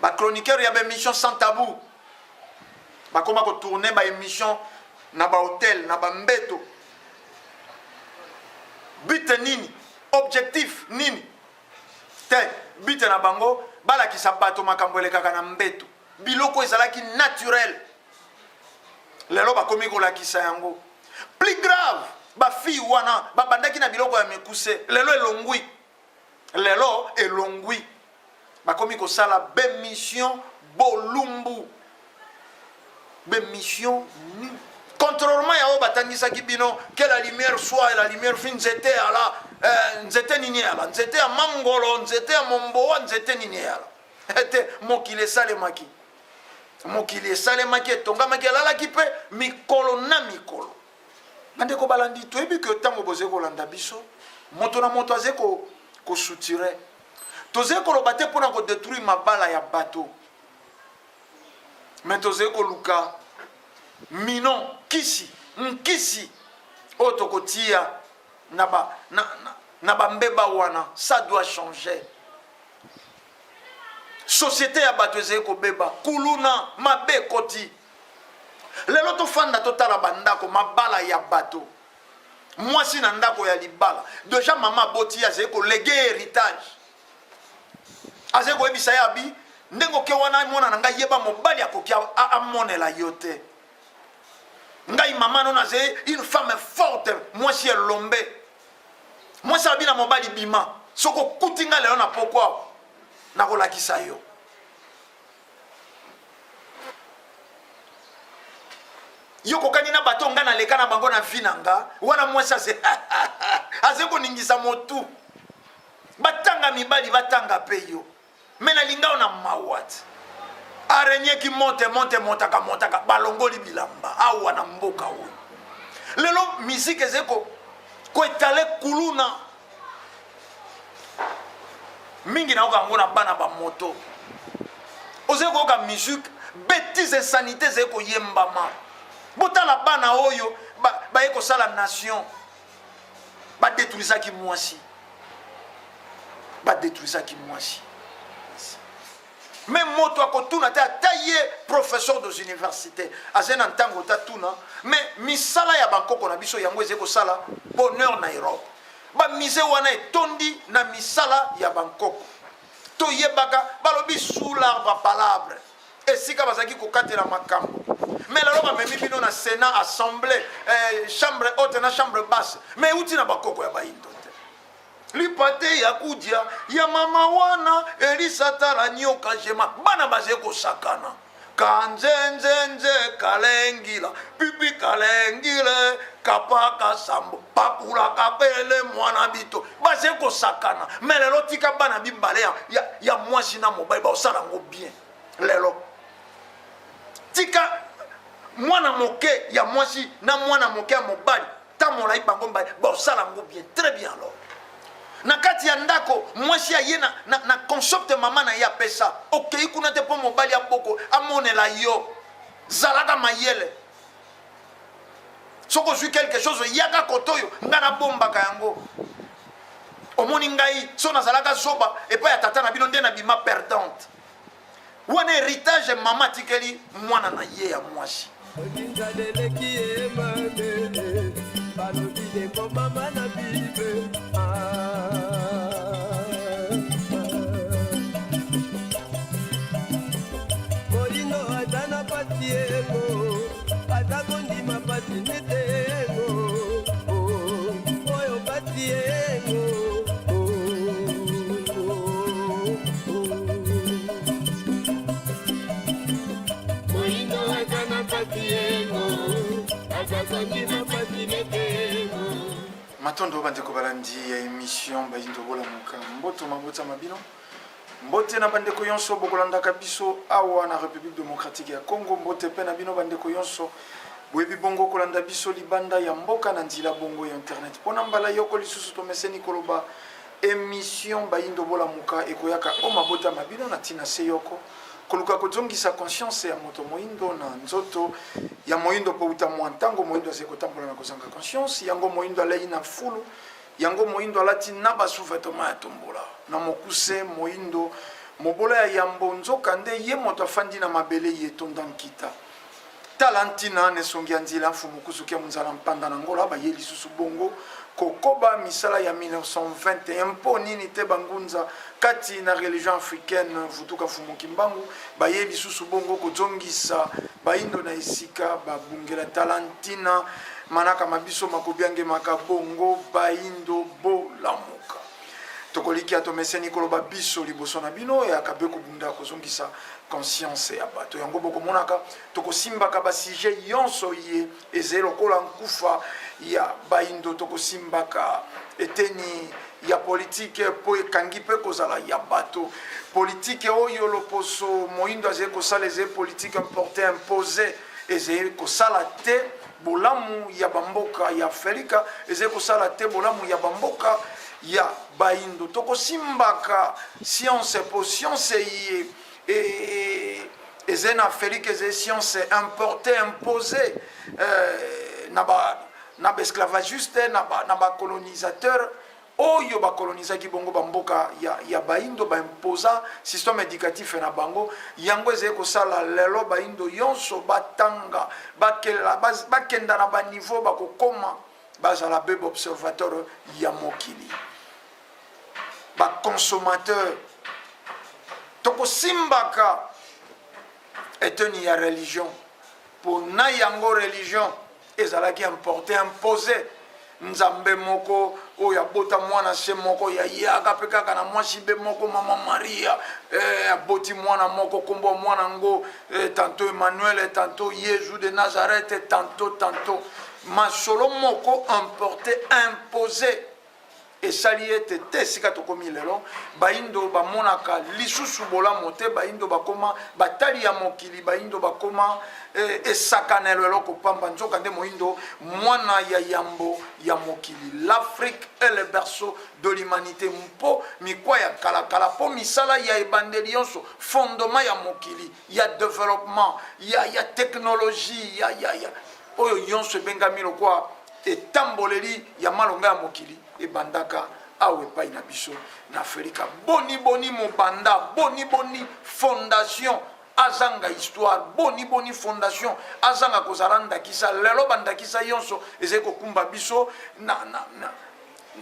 Ba chroniqueurs ya ba émission sans tabou bakoma ko tourner ba émission na ba hôtel na ba mbeto. But nini? Objectif nini? Te, but na bango balakisa bato makambo elekaka na mbeto. Biloko ezalaki naturel. Lelo bakomi kolakisa yango. Plus grave, ba filles wana babandaki na biloko ya mikuse, lelo elongwi. Lelo elongwi. Bakomi kosala bemission bolumbu. Bemission nu. Contrairement ya oyo batangisaki bino que la lumière soit et la lumière fit nzete ala eh, nzete nini ala nzete ya mangolo nzete ya momboa nzete nini ala ete mokili esalemaki mokili esalemaki etongamaki elalaki mpe mikolo na mikolo Bandeko balandi, toyebi ke ntango bozali kolanda biso, moto na moto azali kosutire. Tozali koloba te mpo na kodetruire mabala ya bato, me tozali koluka mino kisi nkisi oyo tokotia na ba, na, na, na bambeba wana. Ça doit changer. Société ya bato ezali kobeba, kuluna mabe ekoti. Lelo tofanda totala bandako mabala ya bato, mwasi na ndako ya libala deja mama aboti ye azali kolege heritage, azali koyebisa ye abi ndenge oke wana mwana na ngai yeba mobali akoki amonela yo te. Ngai mama nono azali une femme forte, mwasi elombe, mwasi abi na mobali bima, soki okuti ngai lelo na pokwa nakolakisa yo. Yo kokani na bato nga naleka na bango na vie na nga wana mwasi aze aze koningisa motu batanga mibali batanga mpe yo me nalinga yo na mawa ti araignée ki monte monte montaka montaka balongoli bilamba awa na mboka oyo lelo miziki ezali koetale kuluna mingi nayoka yango na bana bamoto ozali koyoka musique betise insanité ezali koyembama botala bana oyo baye kosala nation badetruisaki mwasi badetruisaki mwasi me moto akotuna te ata ye professeur des universités azali na ntango tatuna me misala ya bankoko na biso yango ezali kosala bonheur na europe Ba musee wana etondi na misala ya bankoko. Toyebaka balobi sous l'arbre à palabre, esika bazalaki kokatela makambo. Mais lelo bamemi bino na Sénat, assemblée, eh, chambre haute na chambre basse, mais euti na bakoko ya bayindo te. Lipate ya kudia ya mama wana Elisa tala nyoka jema, bana bazali kosakana. Kanzenzenze kalengila pipi kalengile kapaka sambo pakula kapele mwana bito baze kosakana me lelo tika bana bimbale ya, ya, ya mwasi na mobali baosala yango bien lelo tika mwana moke ya mwasi na mwana moke ya mobali ta molai bango mibale bosala yango bien très bien alors na kati ya ndako mwasi aye na, na, na concept mama na ye apesa okei kuna te mpo mobali aboko amonela yo zalaka mayele soki ozwi quelque chose yaka kote oyo ngai nabombaka yango omoni ngai so nazalaka zoba epai ya tata na bino nde nabima perdante Wana heritage mama atikeli mwana na ye ya mwasi. Matondo bandeko balandi ya emission Bayindo Bolamuka, mboto mabota ma bino, mbote na bandeko yonso bokolandaka biso awa na Republique Democratique ya Congo, mbote mpe na bino bandeko yonso boyebi bongo kolanda biso libanda ya mboka na nzila bongo ya internet. Mpo na mbala yoko lisusu tomeseni koloba Emission Bayindo Bolamuka ekoyaka o mabota ma bino na tina se yoko, koluka kozongisa conscience ya moto moindo na nzoto ya moindo po uta mua ntango moindo azali kotambola na kozanga conscience yango moindo alei na fulu yango moindo alati na ba sous-vêtements ya tombola na mokuse moindo. Mobola ya yambo, nzokande ye moto afandi na mabele ye etonda nkita. Tala ntina na esongi ya nzela Mfumu Kusukia Munzala Mpanda na Angola baye lisusu bongo kokoba misala ya 1921. Mpo nini te bangunza kati na religion africaine Vutuka Mfumu Kimbangu baye lisusu bongo kozongisa baindo na esika babungela. Tala ntina manaka ma biso makobiangemaka bongo baindo bolamuka. Tokolikia tomeseni koloba biso liboso na bino eyaka be kobunda kozongisa conscience ya bato yango bokomonaka tokosimbaka basujet yonso ye ezali lokola nkufa ya baindo tokosimbaka eteni ya politike mpo ekangi mpe kozala ya bato politike oyo loposo moindo azali kosala ezali politike importe impose ezali kosala te bolamu ya bamboka ya Afrika ezali kosala te bolamu ya bamboka ya baindo. Tokosimbaka science po science ye e, ezali na Afrika, ezali science importe impose euh, na ba na baesclavagiste na ba, na bacolonisateur oyo ba colonisaki bongo ba mboka ya, ya baindo ba imposa système éducatif na bango yango ezali kosala lelo baindo yonso batanga bakela bakenda na ba niveau bakokoma bazala be observateur ya mokili ba consommateur tokosimbaka eteni ya religion mpo na yango religion ezalaki importe impose nzambe moko oyo abota mwana se moko ya yaka mpe kaka na mwasi be moko mama maria eh, aboti mwana moko nkombo ya mwana yango eh, tanto emmanuel tanto yezu de nazareth tanto tanto masolo moko importe impose Esali ete te esika tokomi lelo, baindo bamonaka lisusu bolamo te, baindo bakoma batali ya mokili, baindo bakoma eh, esakanelo eloko pamba, nzoka nde moindo mwana ya yambo ya mokili. L'Afrique est le berceau de l'humanité, mpo mikwa ya kalakala, mpo misala ya ebandeli yonso, fondement ya mokili, ya developpement, ya, ya technologie, ya, ya, ya oyo yonso ebengami lokwa Etamboleli ya malonga ya mokili ebandaka awa epai na biso na Afrika. Boni boni mobanda, boni boni fondation azanga histoire, boni boni fondation azanga kozala ndakisa. Lelo bandakisa yonso ezali kokumba biso na, na, na,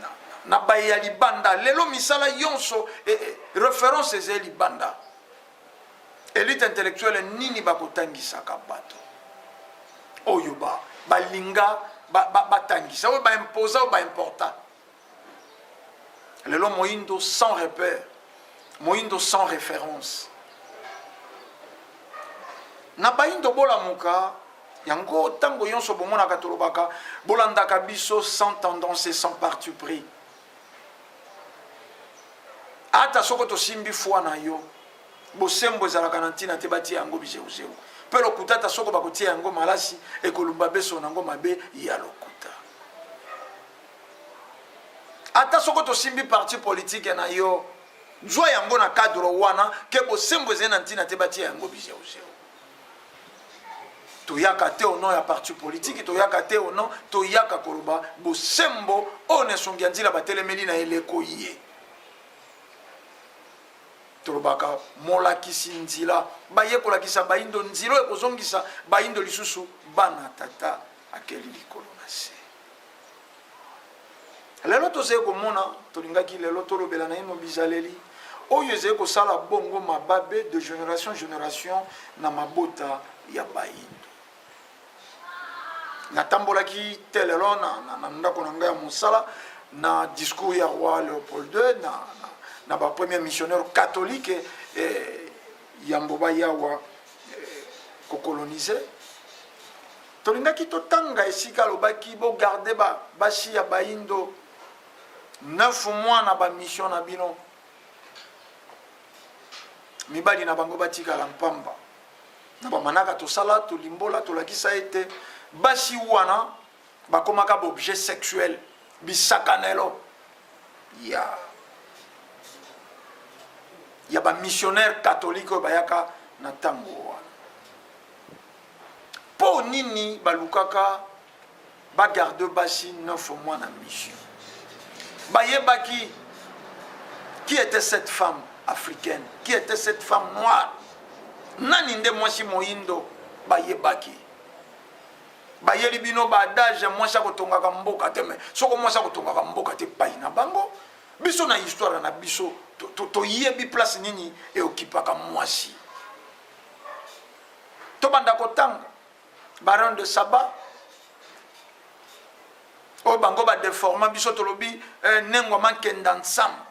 na, na baye ya libanda. Lelo misala yonso e, e, reference ezali libanda. Elite intellectuelle nini bakotangisaka bato oyo ba balinga batangisa ba, ba oyo baimposa oyo baimporta lelo moindo sans repère moindo sans référence na baindo bolamuka yango ntango nyonso bomonaka tolobaka bolandaka biso sans tendance et sans parti pris Ata soko tosimbi foi na yo, bosembo ezalaka na ntina te batia yango bizeuzeu, mpe lokuta ata soko bakotia yango malasi ekolumba beso na yango mabe ya lokuta. Ata soko tosimbi parti politique na yo, zwa yango na cadre wana ke bosembo ezali na ntina te batia yango bizeuzeu. Toyaka te au nom ya parti politique, toyaka te au nom, toyaka koloba bosembo oyo na esongi ya nzila batelemeli na eleko ye. Tolobaka molakisi nzila, baye kolakisa baindo nzila oyo ekozongisa baindo lisusu bana tata akeli likolo na se. Lelo tozali komona, tolingaki lelo tolobela naino bizaleli oyo ezali kosala bongo mababe de generation generation na mabota ya bayindo. Natambolaki te lelo na, na, na ndako na ngai ya mosala na discours ya roi Leopold II na, na, na ba premier missionnaire catholique eh, yambo bayawa eh, kokolonize Tolingaki totanga esika alobaki bo garder ba basi ya bayindo 9 mois na ba mission na bino mibali na bango batikala mpamba na bamanaka tosala tolimbola tolakisa ete basi wana bakomaka baobjet sexuel bisakanelo ya ya bamissionnaire catholique oyo bayaka na ntango wana Po nini balukaka ba garde basi 9 mois na mission? Bayebaki qui était cette femme? africaine? Qui était cette femme noire? Nani nde mwasi moyindo bayebaki? Bayeli bino ba adage ya mwasi akotongaka mboka te, mais soko mwasi akotongaka mboka te epai na bango. Biso na histoire na biso toyebi place nini eokipaka mwasi. Tobanda kotanga baron de Saba oyo bango badeforma biso, tolobi eh, nengwa mankenda nsamba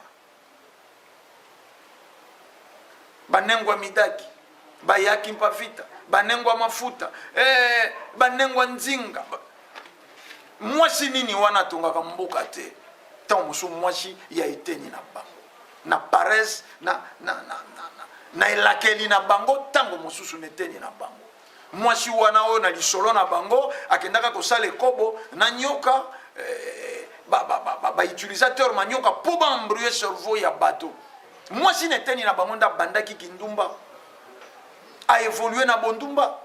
banengwa midaki bayaki mpa vita banengwa mafuta eh, banengwa nzinga. Mwasi nini wana atongaka mboka te? Ntango mosusu mwasi ya eteni na bango na paresse na, na, na, na, na, na elakeli na bango, ntango mosusu na eteni na bango mwasi wana oyo na lisolo na bango akendaka kosala ekobo na nyoka eh, bautilisateur ba, ba, ba manyoka mpo baembrouye cerveau ya bato. Mwasi na eteni na bango nde abandaki kindumba, aevolue na bondumba.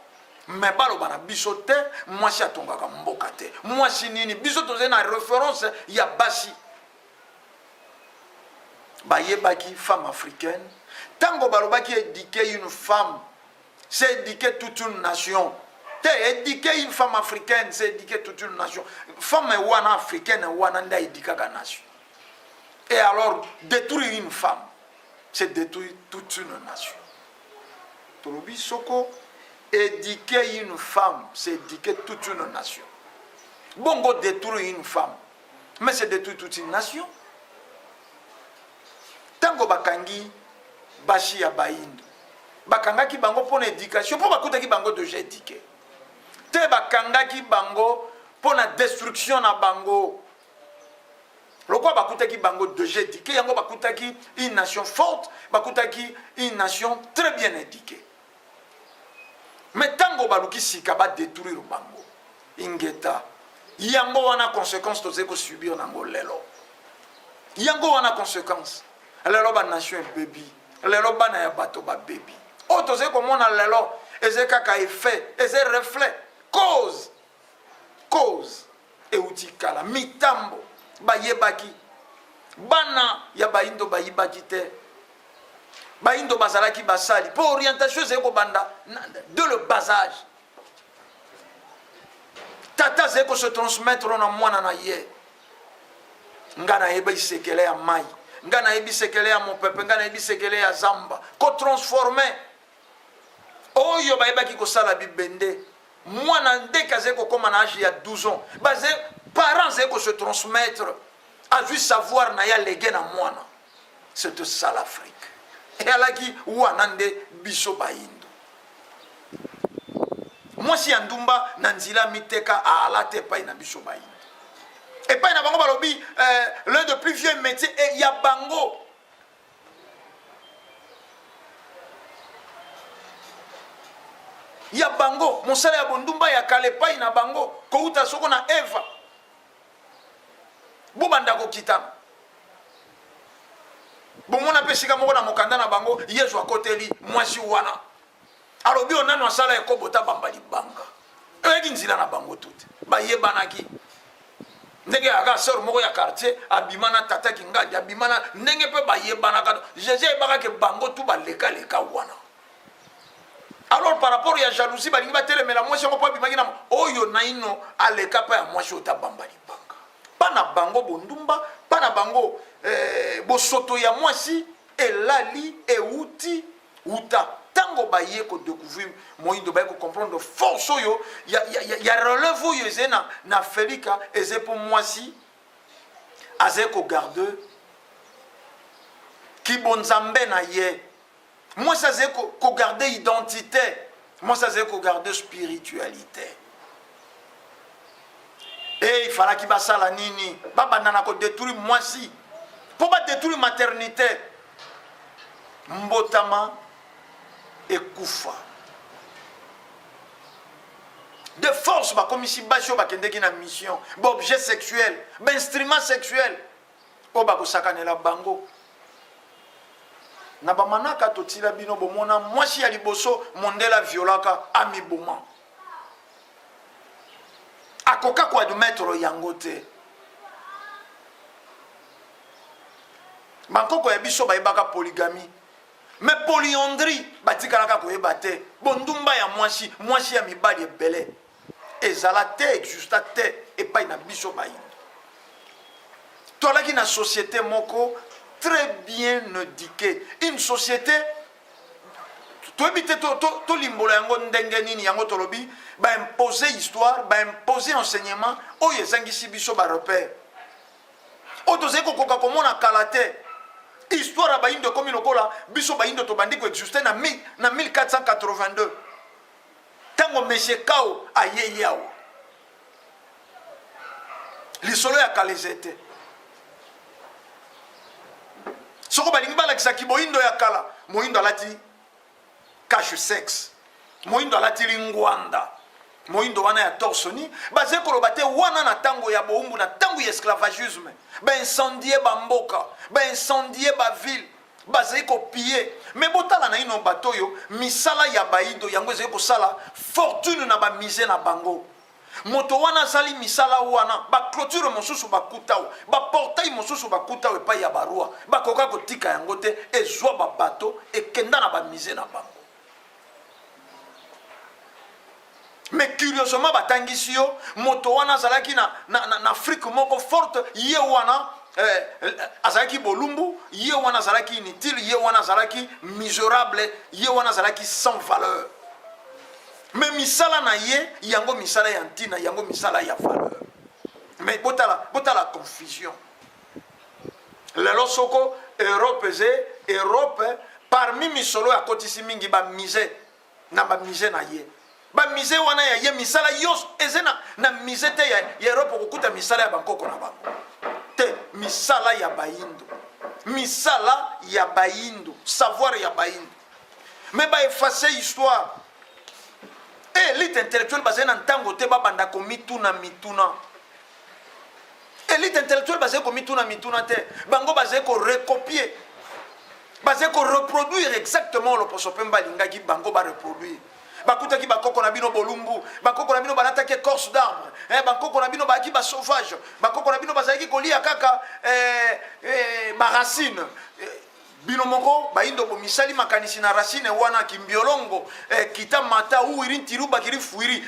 Me baloba na biso te mwasi atongaka mboka te. Mwasi nini? Biso tozali na reference ya basi bayebaki femme africaine. Ntango balobaki éduquer une femme, c'est éduquer toute une nation te. Éduquer une femme africaine, c'est éduquer toute une nation. Femme wana africaine wana nde aédikaka nation. Et alors détruire une femme, c'est détruire toute une nation. Tolobi soko éduquer une femme, c'est éduquer toute une nation. Bongo détruire une femme, mais c'est détruire toute une nation. Ntango bakangi basi ya bayindo, bakangaki bango mpo na éducation, mpo bakutaki bango déjà éduqué te. Bakangaki bango mpo na destruction na bango. Lokola bakutaki bango déjà éduqué, yango bakutaki une nation forte, bakutaki une nation très bien éduquée. Mais ntango baluki sika badétruire bango, ingeta, yango wana conséquence tozali kosubir nango lelo. Yango wana conséquence lelo banation ebebi, lelo bana ya bato babebi. Oyo tozali komona lelo ezali kaka effet, ezali reflet, cause cause euti kala. Mitambo bayebaki bana ya bayindo bayibaki te, bayindo bazalaki basali mpo orientation ezali kobanda de le bas âge. Tata azali kose transmettre na mwana na ye. Nga nayebi sekele ya mai, nga nayebi sekele ya mopepe, nga nayebi sekele ya zamba. Kotransforme oyo bayebaki kosala bibende, mwana ndeke azali kokóma na age ya 12 ans, baze parent azali kose transmettre, azwi savoir na ye, alege na mwana. C'est ça l'Afrique. Eyalaki wana nde biso bayindo. Mwasi ya ndumba na nzela miteka aala te epai na biso bayindo. Epai na bango balobi eh, l'un de plus vieux métier eh, ya bango. Ya bango mosala ya bondumba ya kala epai na bango kouta soko na Eva bobanda kokitana. Bomona mpe esika moko na mokanda na bango, Yesu akoteli mwasi wana, alobi oyo nano asala ekobo ta bamba libanga. Oyaki nzela na bango tute bayebanaki ndenge kaka sœur moko ya quartier abima na tata Kingandi, abima na ndenge mpe bayebanaka. Jésus ayebaka ke bango tu balekaleka wana. Alors par rapport ya jalousie, balingi batelemela mwasi yango mpo abimaki na oyo naino aleka mpa ya mwasi oyo tabamba libanga. Mpa na bango bondumba, mpa na bango eh, bosoto ya mwasi elali euti uta ntango baye kodécouvrir moyindo, baye kocomprendre force oyo ya, ya, ya, ya relève oyo ezali na, na Felika ezali mpo mwasi azali kogarde kibonzambe na ye. Mwasi azali kogarde identité, mwasi azali kogarde spiritualité. E ifalaki basala nini? Babanda na kodétruire mwasi mpo badétruire maternité, mbotama ekufa de force. Bakomisi basi oyo bakendeki na mission baobjet sexuel, bainstrument sexuel oyo bakosakanela bango na bamanaka. Totila bino bomona mwasi ya liboso mondele aviolaka amiboma, akoka koadmettre yango te. Bankoko ya biso bayebaka polygamie. Mais polyandrie batikalaka koyeba te. Bondumba ya mwasi, mwasi ya mibali ebele ezala te, exista te epai na biso bayindo. Toalaki na société moko très bien éduquée, une société toyebi te tolimbola yango ndenge nini. Yango tolobi baimpose histoire, baimpose enseignement oyo ezangisi biso barepère oyo tozali kokoka komona kala te. Histoire ya bayindo ekomi lokola biso bayindo tobandi koexiste na 1482, ntango Monsieur Kao ayei awa. Lisolo ya kala eza te. Soko balingi balakisaki boyindo ya kala, moyindo alati cache sexe, moyindo alati lingwanda, moyindo wana ya torse nu. Bazali koloba te wana na ntango ya bowumbu, na ntango ya esclavagisme, baincendie bamboka, baincendie baville, bazali kopiller. Mais botala naino bato oyo, misala ya bayindo yango ezali kosala fortune na bamusée na bango. Moto wana azali misala wana, baclôture mosusu bakuta awa, baportail mosusu bakuta awa epai ya baroi, bakoka kotika yango te. Ezwa babato, ekenda na bamusée na bango. Mais curieusement, batangisi yo moto wana azalaki na Afrique moko forte. Ye wana azalaki bolumbu, ye wana azalaki inutile, ye wana azalaki misérable, ye wana azalaki sans valeur. Mais misala na ye yango misala ya ntina, yango misala ya valeur. Mais botala, botala confusion lelo. Soko Europe eze Europe, parmi misolo akotisi mingi bamusée, na bamusée na ye, bamusée wana ya ye, misala nyonso eze na musée te ya Europe. Okokuta misala ya bankoko na bango te, misala ya bayindo, misala ya bayindo, savoir ya bayindo. Mais baefface histoire. Élite intellectuelle bazali na ntango te babanda komituna mituna. Élite intellectuelle bazali komituna mituna te. Bango bazali korecopier, bazali koreproduire exactement loposo mpe balingaki bango bareproduire. Bakutaki bakoko na bino bolumbu, bakoko na bino balataki écorce d'arbre, bakoko na bino bazalaki basauvage, bakoko na bino bazalaki kolia kaka baracine. Bino moko bayindo bomisali makanisi na racine wana, kimbiolongo, kita mata uwiri ntiru bakiri fuiri,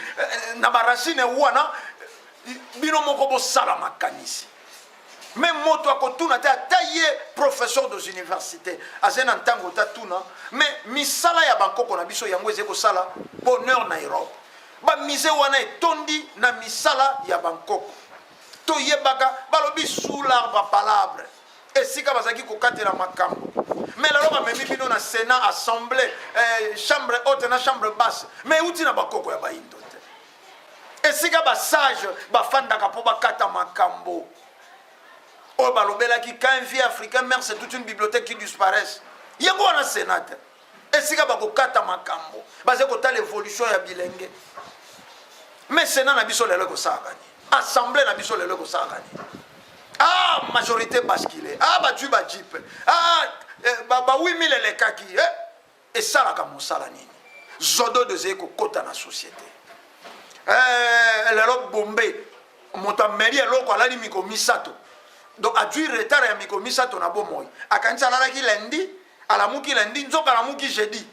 na baracine wana bino moko bosala makanisi. Mais moto akotuna te, ata ye professeur des universités azali na ntango tatuna. Mais misala ya bankoko na biso yango ezali kosala bonheur na Europe. Bamusée wana etondi na misala ya bankoko. Toyebaka balobi sous l'arbre à palabre, esika bazalaki kokatela makambo. Mais lelo bamemi bino na Sénat, assemblée, chambre haute na chambre basse, mais euti na bakoko ya bayindo te. Esika basage bafandaka mpo bakata makambo oyo balobelaki, quand un vieux africain meurt, c'est toute une bibliothèque qui disparaisse. Yango wana Sénat te, esika bakokata makambo, bazali kotala évolution ya bilenge. Mais Sénat na biso lelo ekosalaka nini? Assemblée na biso lelo ekosalaka nini? Ah, majorité bascule, ah, bazwi bajeep, ah, ba 8000 elekaki, eh? Esalaka mosala nini? Zododo ezali kokɔta na société. Lelo bombe, moto ameli eloko, alali miko 3, donc azwi retard ya miko 3 na bomoi. Akanisi alalaki lundi, alamuki lundi, nzoka alamuki jeudi.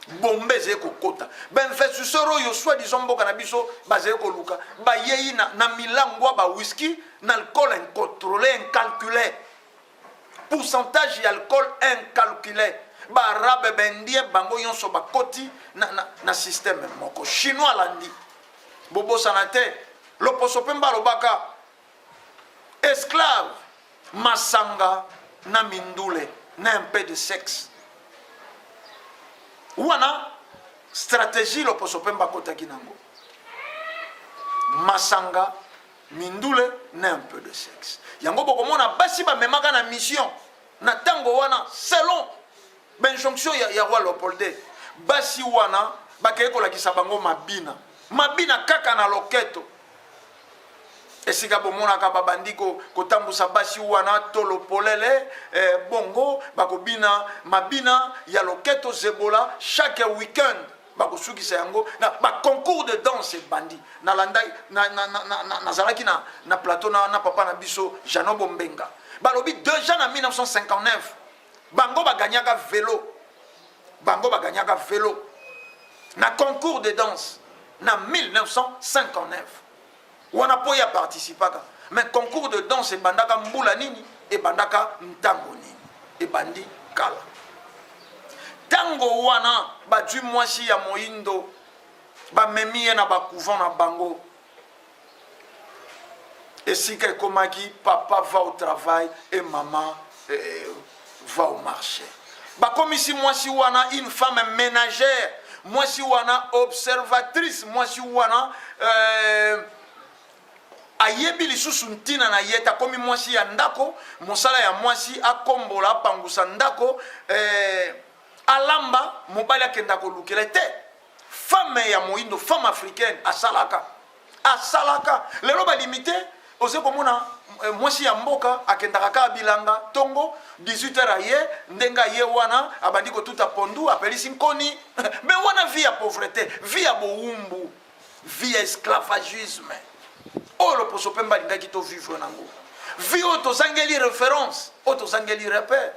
Bombe ezali kokota. Bainvestisseur oyo soi-disant mboka na biso bazali koluka, bayei na milangwa, bawhisky na alcool incontrôlé, incalculé, pourcentage ya alcool incalculé. Baarabe, baindien, bango nyonso bakoti na système moko. Chinois alandi. Bobosana te, loposo mpe balobaka esclave, masanga na mindule na un peu de sexe. Wana stratégie loposo mpe bakotaki nango, masanga, mindule na un peu de sexe. Yango bokomona basi bamemaka na mission na ntango wana, selon bainjonction ya roi Léopold. Basi wana bakei kolakisa bango mabina, mabina kaka na loketo. Esika bomonaka babandi kotambusa basi wana tolo polele, bongo bakobina mabina ya loketo zebola. Chaque week-end bakosukisa yango na baconcours de danse. Ebandi nalandaki, nazalaki na plateau na papa na biso Jano Bombenga. Balobi déjà na 1959. Bango baganyaka velo, bango baganyaka velo na concours de danse na 1959 wana mpo ye aparticipaka. Mais concours de danse ebandaka mbula nini? Ebandaka ntango nini? Ebandi kala. Ntango wana bazwi mwasi ya moindo, bamemi ye na bacouvent na bango, esika ekomaki papa va au travail et maman eh, va au marché. Bakomisi mwasi wana une femme ménagère, mwasi wana observatrice, mwasi wana eh, ayebi lisusu ntina na ye te. Akomi mwasi ya ndako. Mosala ya mwasi, akombola, apangusa ndako, eh, alamba, mobali akenda kolukela te. Femme ya moindo, femme africaine, asalaka, asalaka. Lelo balimite, oze komona eh, mwasi ya mboka akendaka kaka bilanga ntongo 18 heures, aye ndenge aye wana, abandi kotuta pondu, apelisi nkoni. Mais wana vie ya pauvreté, vie ya bowumbu, vie ya esclavagisme oyo loposo pembe alingaki tovivre nango, vie oyo tozangeli référence, oyo tozangeli repère.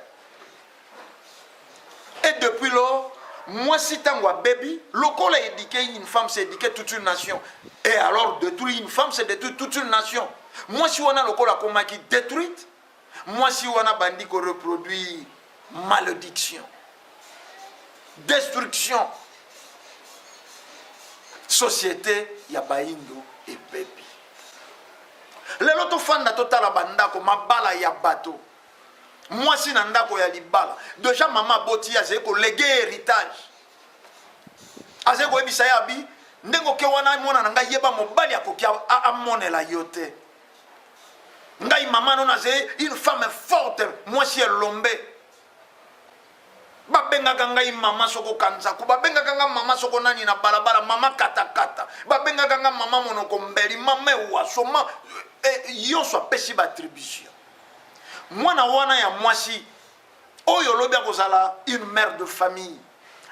Et depuis lors, mwasi ntango abebi, lokola éduquer une femme, c'est éduquer toute une nation, et alors détruire une femme, c'est détruire toute une nation. Mwasi wana lokola akomaki détruite, mwasi wana bandi koreproduire malédiction, destruction. Société ya baindo ebebi. Lelo tofanda, totala bandako, mabala ya bato. Mwasi na ndako ya libala, déjà mama aboti ye, azali koléguer héritage, azali koyebisa ye, abi ndenge oke wana, mwana na ngai, yeba mobali akoki amonela yo te. Ngai mama nono azali une femme forte, mwasi elombe. Babengaka ngai mama soko kanzaku, babengaka ngai mama soko nani na balabala, mama katakata, babengaka ngai mama monoko mbeli, mama ewaso ma e, nyonso. Apesi baattribution. Mwana wana ya mwasi oyo olobi akozala une mère de famille,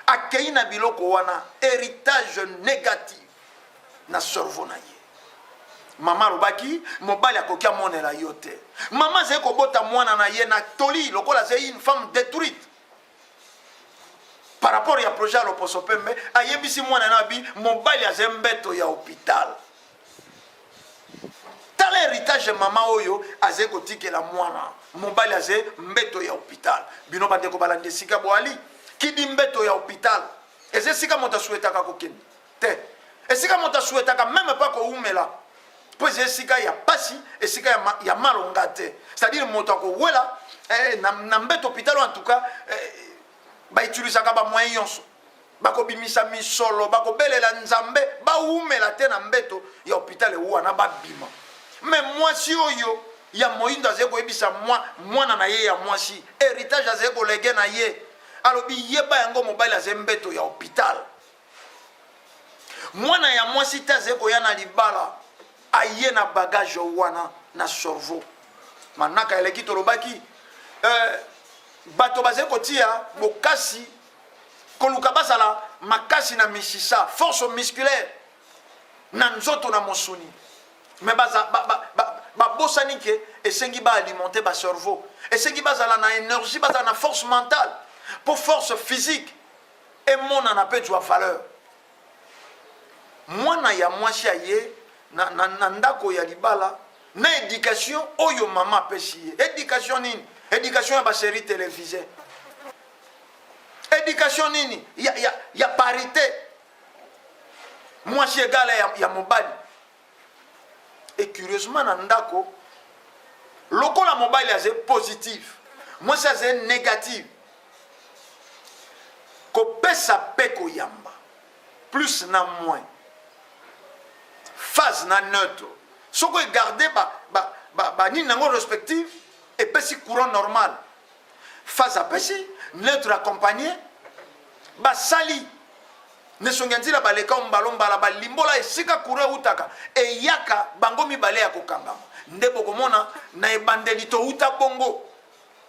akei na biloko wana, héritage négatif na cerveau na ye. Mama alobaki mobali akoki amonela yo te. Mama azali kobota mwana na ye na toli lokola azali une femme détruite par rapport ya projet ya loposo pembe. Ayebisi mwana na abi mobali azali mbeto ya hôpital. Tala héritage mama oyo azali kotikela mwana: mobali azali mbeto ya hôpital. Bino bandeko balandi, esika boali kidi mbeto ya hôpital eza esika moto asouhaitaka kokende te, esika moto asouhaitaka même pas kowumela, mpo eza esika ya pasi, esika ya malonga te. C'est-à-dire moto akowela eh, na mbeto hôpital. En tout cas eh, bautilisaka bamoyen nyonso, bakobimisa misolo, bakobelela Nzambe bawumela te na mbeto ya hôpital wana, babima. Mais mwasi oyo ya moyindo azali koyebisa mwana na ye ya mwasi héritage azali koléguer na ye. Alobi: "Yeba yango, mobali azali mbeto ya hôpital." Mwana ya mwasi te azali koya na libala, aye na bagage wana na cerveau. Manaka eleki, tolobaki euh, bato bazali kotia bokasi koluka bazala makasi na misisa, force musculaire na nzoto, na mosuni, mais babosani ke esengi baalimenter bacerveau, esengi bazala na énergie, bazala na force mentale, mpo force physique emonana mpe zwa valeur. Mwana ya mwasi aye na ndako ya libala na éducation oyo mama apesi ye. Éducation nini? Éducation ya basérie télévisée. Éducation nini? Ya parité, mwasi égale ya mobali. Et curieusement, na ndako, lokola mobali azali positif, mwasi azali négative, kopesa mpe koyamba, plus na moins, phase na neutre, soki egarde banini nango respective, epesi courant normal. Phase apesi, neutre accompagné, basali nesongi ya nzela, baleka mbala mbala, balimbola esika courant eutaka, eyaka bango mibale ya kokangama. Nde bokomona na ebandeli touta bongo,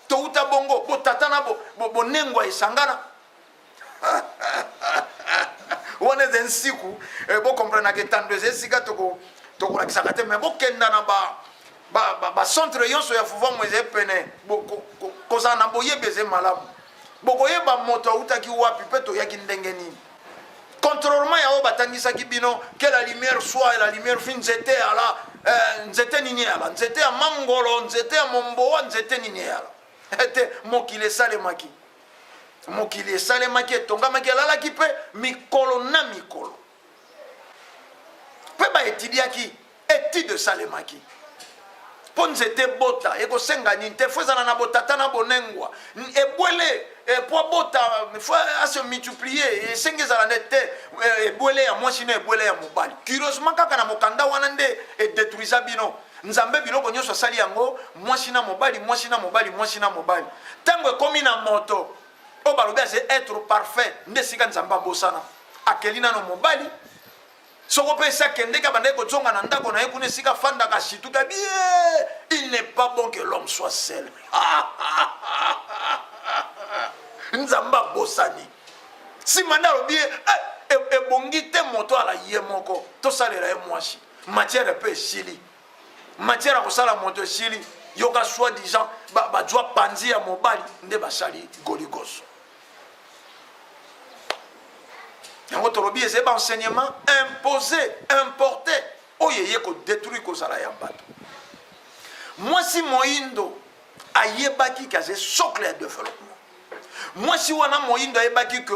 touta bongo, botata na bonengwa esangana wana. Eza nsiku, eh, bokomprenaka etando eza esika tokolakisaka te, mais bokenda na ba Bacentre ba, ba yonso ya fuvamu ezali pene, kozala na boyebi ezali malamu. Bokoyeba moto autaki wapi mpe toyaki ndenge nini. Contrairement ya oyo batangisaki bino que la lumière soit et la lumière fit, nzete ala eh, nzete nini ala, nzete ya mangolo, nzete ya momboa, nzete nini ala ete mokili esalemaki, mokili esalemaki, etongamaki, elalaki mpe mikolo na mikolo mpe baetidiaki, etide esalemaki mpo nzete ebota ekosenga nini te, fo ezala na botata na bonengwa ebwele mpo abota, fo ase multiplier, esengi ezala nde te ebwele ya mwasi na ebwele ya mobali. Curieusement kaka na mokanda wana nde edetruisa bino. Nzambe biloko nyonso asali yango mwasi na mobali, mwasi na mobali, mwasi na mobali. Ntango ekomi na moto oyo balobi aze être parfait, nde esika Nzambe abosana, akeli nano mobali. Soko mpe esi akendeki, abandaki kozonga na ndako na ye kuna esika afandaka, asituka bie, il n'est pas bon que l'homme soit seul. Nzambe abosani. Nsima nde alobi ye, eh, ebongi te moto ala ye moko, tosalela ye mwasi. Matière mpe esili, matière ya kosala moto esili. Yoka, soi disant bazwa panzi ya mobali nde basali goligoso. Yango tolobi ezali baenseignement imposé, importé, oyo eye kodétruire kozala ya bato. Mwasi moyindo ayebaki ke azali socle ya développement. Mwasi wana moyindo ayebaki ke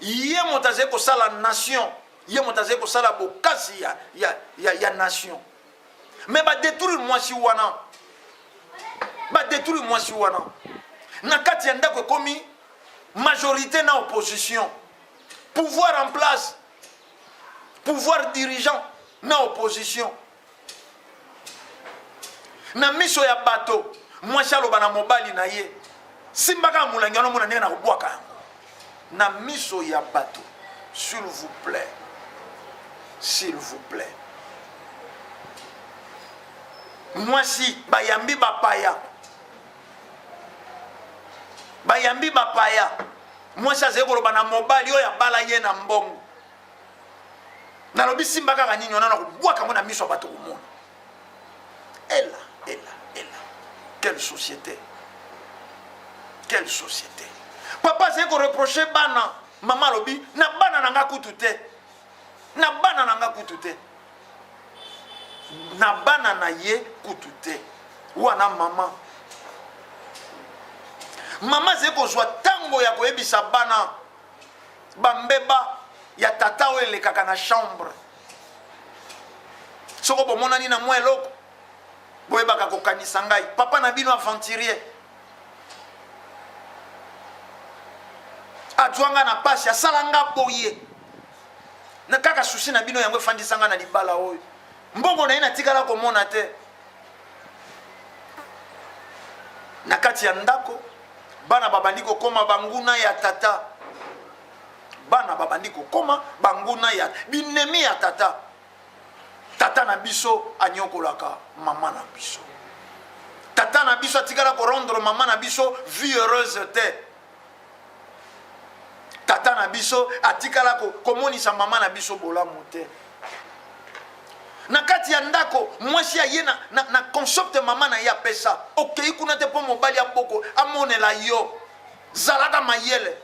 ye moto azali kosala nation, ye moto azali kosala bokasi ya, ya, ya, ya nation. Me badétruire mwasi wana, badétruire mwasi wana na kati ya ndako. Ekomi majorité na opposition, pouvoir en place, pouvoir dirigeant na opposition. Na miso ya bato, mwasi aloba na mobali na ye: simbaka molangi wana, omona ndenge na kobwaka yango. Na miso ya bato, s'il vous plaît, s'il vous plaît. Mwasi bayambi bapaya, bayambi bapaya, mwasi azali koloba na mobali oyo abala ye na mbongo: nalobi simba kaka nini wana, na kobwaka yango na miso ya bato komona. Ela, ela, ela, quelle société, quelle société! Papa azali koreproche bana, mama alobi: na bana na nga kutu te, na bana na nga kutu te. Na bana na ye kutu te. Wana mama, mama azali kozwa ntango ya koyebisa bana bambeba ya tata oyo elekaka na chambre. Soko bomonani na mwa eloko, boyebaka kokanisa ngai, papa na bino aventurier azwa nga na pasi, asala nga boye na kaka susi na bino, yango efandisa nga na libala oyo. Mbongo na ye natikala komona te. Na kati ya ndako, bana babandi kokoma banguna ya tata, bana babandi kokoma banguna ya binemi ya tata. Tata na biso anyokolaka mama na biso, tata na biso atikala korendre mama na biso vie heureuse te, tata na biso atikala komonisa mama na biso bolamu te. Na kati ya ndako, mwasi aye na, na, na concept mama na ye apesa: okei kuna te mpo mobali aboko amonela yo, zalaka mayele.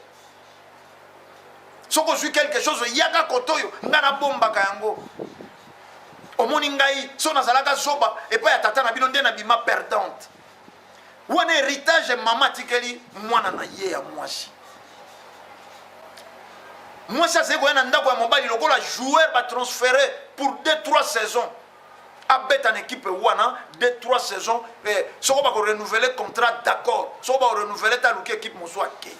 Soki ozwi quelque chose, yaka kote oyo ngai nabombaka yango. Omoni ngai so nazalaka zoba epai ya tata na bino, nde nabima perdante. Wana héritage mama atikeli mwana na ye ya mwasi. Mwasi azali koya na ndako ya mobali lokola joueur batransféré pour 2 3 saisons, abeta na équipe wana 2 3 saisons, eh, soko bakorenouveler contrat, d'accord, soko bakorenouveler te, aluki équipe mosusu, akei.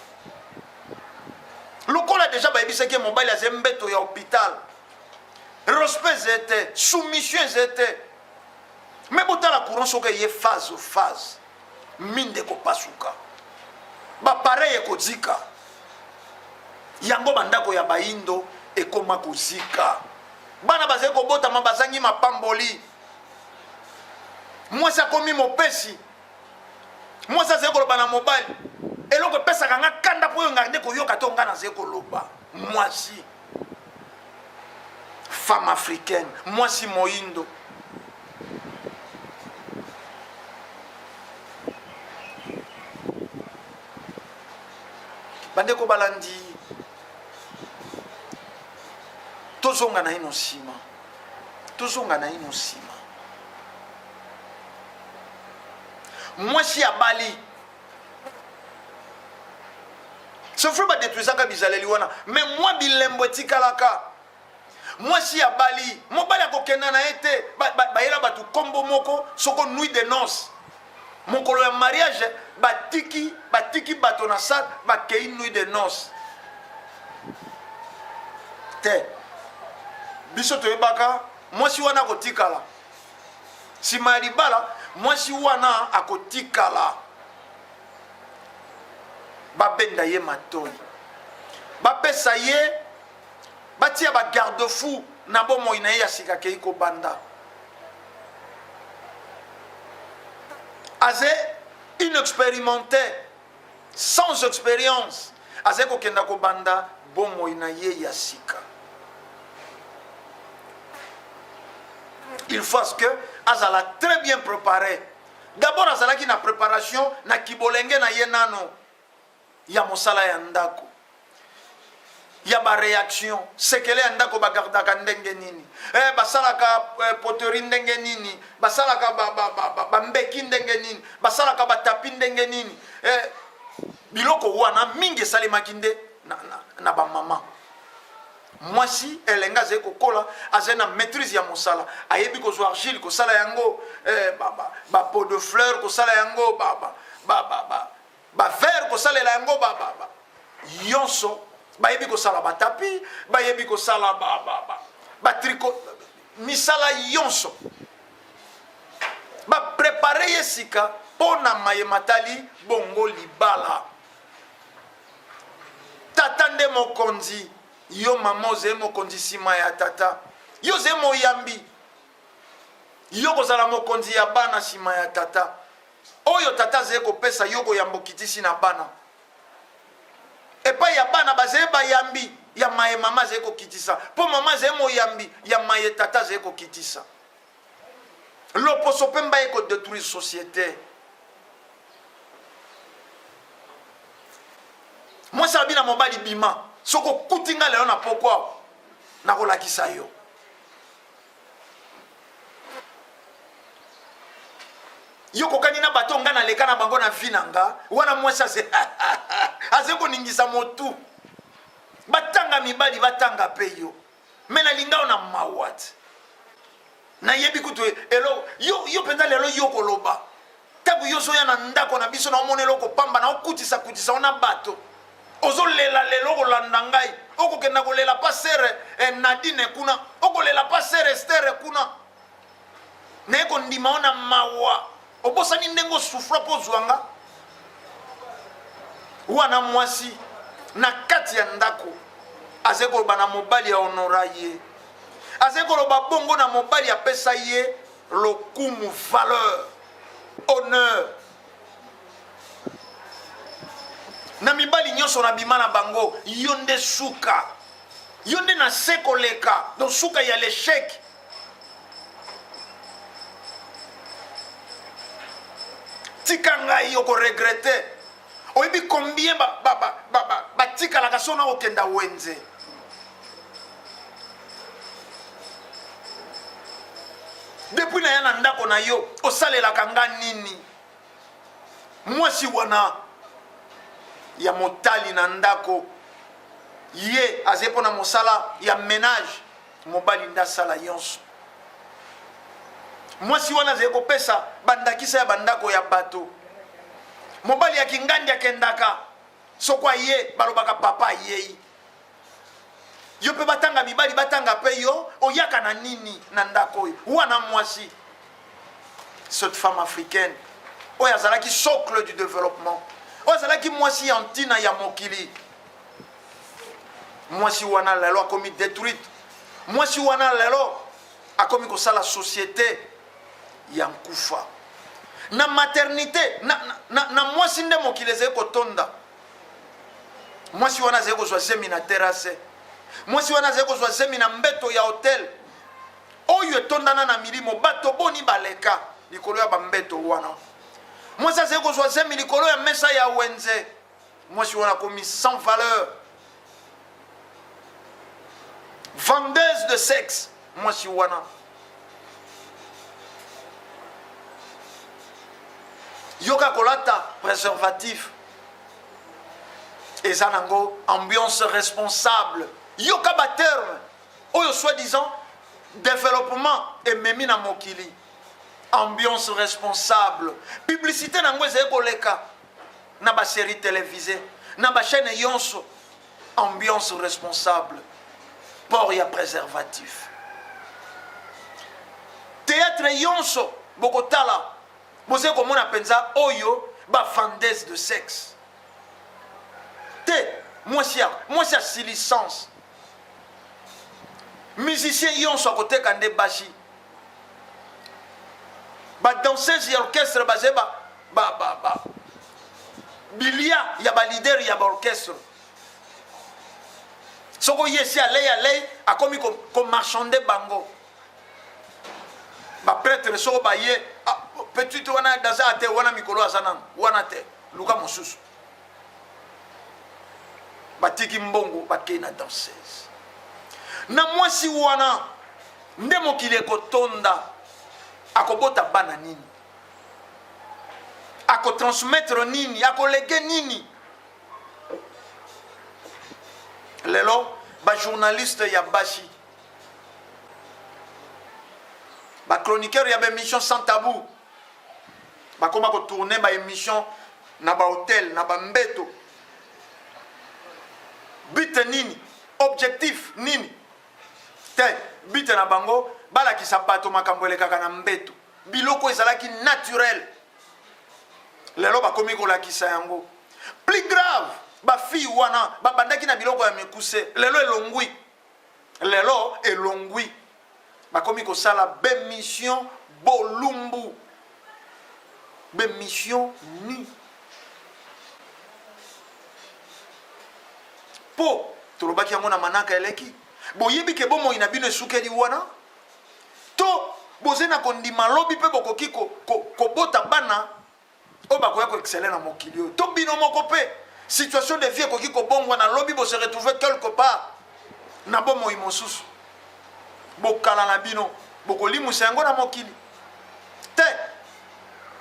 Lokola déjà bayebisaki ye mobali azali mbeto ya hôpital, respect eza te, soumission eza te. Me botala courant soki eye phase phase, minde ekopasuka, bapareil ekozika. Yango bandako ya bayindo ekoma kozika, bana bazali kobotama bazangi mapamboli. Mwasi akomi mopesi, mwasi azali koloba na mobali eloko epesaka nga kanda mpo oyo nga nde koyoka to nga nazali koloba. Mwasi, femme africaine, mwasi moyindo. Bandeko balandi, tozonga naino nsima, tozonga naino nsima. Mwasi abali sofre badetruisaka bizaleli wana me mwa bilembo etikalaka. Mwasi abali, mobali akokenda na ye te. Bayela bato nkombo moko soko nuit de noce, mokolo ya mariage, batiki batiki bato na salle, bakei nuit de noce te. Biso toyebaka mwasi wana akotikala nsima ya libala, mwasi wana akotikala, babenda ye matoi, bapesa ye, batia ba garde fou na bomoi na ye ya sika akei kobanda. Aze inexpérimenté, sans expérience, azali kokenda kobanda bomoi na ye ya sika. Il faut que azala très bien préparé. D'abord azalaki na préparation na kibolenge na ye nano ya mosala ya ndako, ya ba reaction sekele ya ndako, bagardaka ndenge nini, eh, basalaka eh, poterie ndenge nini, basalaka bambeki ba, ba, ba ndenge nini, basalaka batapi ndenge nini, eh, biloko wana mingi esalemaki nde na, na, na bamama. Mwasi elenge azali kokola, azali na maîtrise ya mosala, ayebi kozwa argile kosala yango, eh, ba, ba, ba pot de fleur kosala yango, ba, ba, ba, ba, ba, ba verre kosalela yango, ba, ba, ba. Yonso bayebi kosala batapi, bayebi kosala ba, ba, ba, ba misala yonso. Baprepare ye sika mpo na maye matali bongo libala. Tata nde mokonzi, yo mama ozali mokonzi nsima ya tata, yo ozali moyambi, yo kozala mokonzi ya bana nsima ya tata. Oyo tata azali kopesa yo koyamba, okitisi na bana. Epai ya bana bazali bayambi ya maye mama azali kokitisa, mpo mama azali moyambi ya maye tata azali kokitisa. Loposo mpe mbaye kodetruire société. Mwasi alobi na mobali, bima, soki okuti nga lelo na pokwa nakolakisa yo. Yo kokani na bato nga naleka na bango na vi na nga wana. Mwasi aze aze koningisa motu, batanga mibali, batanga mpe yo, me nalinga yo na mawa te. Nayebi kutu eloko yo, yo mpenza lelo yo koloba ntango yo ozoya na ndako na biso, naomona eloko pamba, naokutisa kutisa yo na bato, ozolela lelo kolanda ngai, okokenda kolela pa sere eh, Nadine kuna, okolela pa sere Estere kuna. Naye kondima yo na mawa, obosani ndenge osufra mpo ozwa nga wana. Mwasi na kati ya ndako azali koloba na mobali ya honora ye, azali koloba bongo na mobali apesa ye lokumu, valeur, honneur. Na mibali nyonso na bima na bango, yo nde suka, yo nde na se koleka, donc suka ya l'échec. Tika ngai, okoregrete. Oyebi combien batikalaka ba, ba, ba, so na kokenda wenze? Depuis naya na ndako na yo, osalelaka nga nini? Mwasi wana ya motali na ndako, ye azali mpo na mosala ya menage, mobali nde asala nyonso. Mwasi wana azali kopesa bandakisa ya bandako ya bato. Mobali ya kingandi akendaka, soko aye balobaka papa ayei. Yo mpe batanga mibali, batanga mpe yo, oyaka na nini na ndako oyo? Wana mwasi, cette femme africaine oyo azalaki socle du développement, oyo azalaki mwasi ya ntina ya mokili, mwasi wana lelo akomi détruite. Mwasi wana lelo akomi kosala société ya nkufa na maternité na, na, na, na mwasi nde mokili ezali kotonda. Mwasi wana azali kozwa zemi na terrasse, mwasi wana azali kozwa zemi na mbeto ya hotel oyo etondana na milimo. Bato boni baleka likolo ya bambeto wana? Mwasi azali kozwa zemi likolo ya mesa ya wenze. Mwasi wana akomi sans valeur. Vendeuse de sexe, mwasi wana. Yoka kolata préservatif eza nango ambiance responsable. Yoka ba terme oyo soi-disant développement ememi na mokili. Ambiance responsable. Publicité nango ezali koleka na ba série télévisée, na ba chaîne yonso. Ambiance responsable. Port ya préservatif. Théâtre yonso bokotala bozali komona mpenza oyo ba vendeuse de sexe te mwasi ya mwasi asili sens musicien yonso akoteka nde basi ba danseuse ya orchestre bazali ba, ba, ba, ba bilia ya ba leader ya ba orchestre soko ye esi alei alei akomi komarchande ko bango bapretre soko baye ah, petite wana danse ate wana mikolo aza nano wana te luka mosusu batiki mbongo bakei na danseuse na mwasi wana nde mokili ekotonda akobota bana nini akotransmettre nini akolege nini lelo bajournaliste ya basi bachroniqueur ya baémission sans tabou bakoma kotourne baémission na bahotel na bambeto bute nini objectif nini te bute na bango balakisa bato makambo elekaka na mbeto biloko ezalaki naturel lelo bakomi kolakisa yango plus grave bafille wana babandaki na biloko ya mikuse lelo elongwi lelo elongwi bakomi kosala bemission bolumbu bemission nu mpo tolobaki yango na manaka eleki boyebi ke bomoi na bino esukeli wana to bozali na kondima lobi mpe bokoki kobota ko, ko bana oyo bakoya ko exceller na mokili oyo to bino moko mpe situation de vie ekoki kobongwana lobi bo se retrouver quelque part na bomoi mosusu bokala na bino bokolimwisa yango na mokili te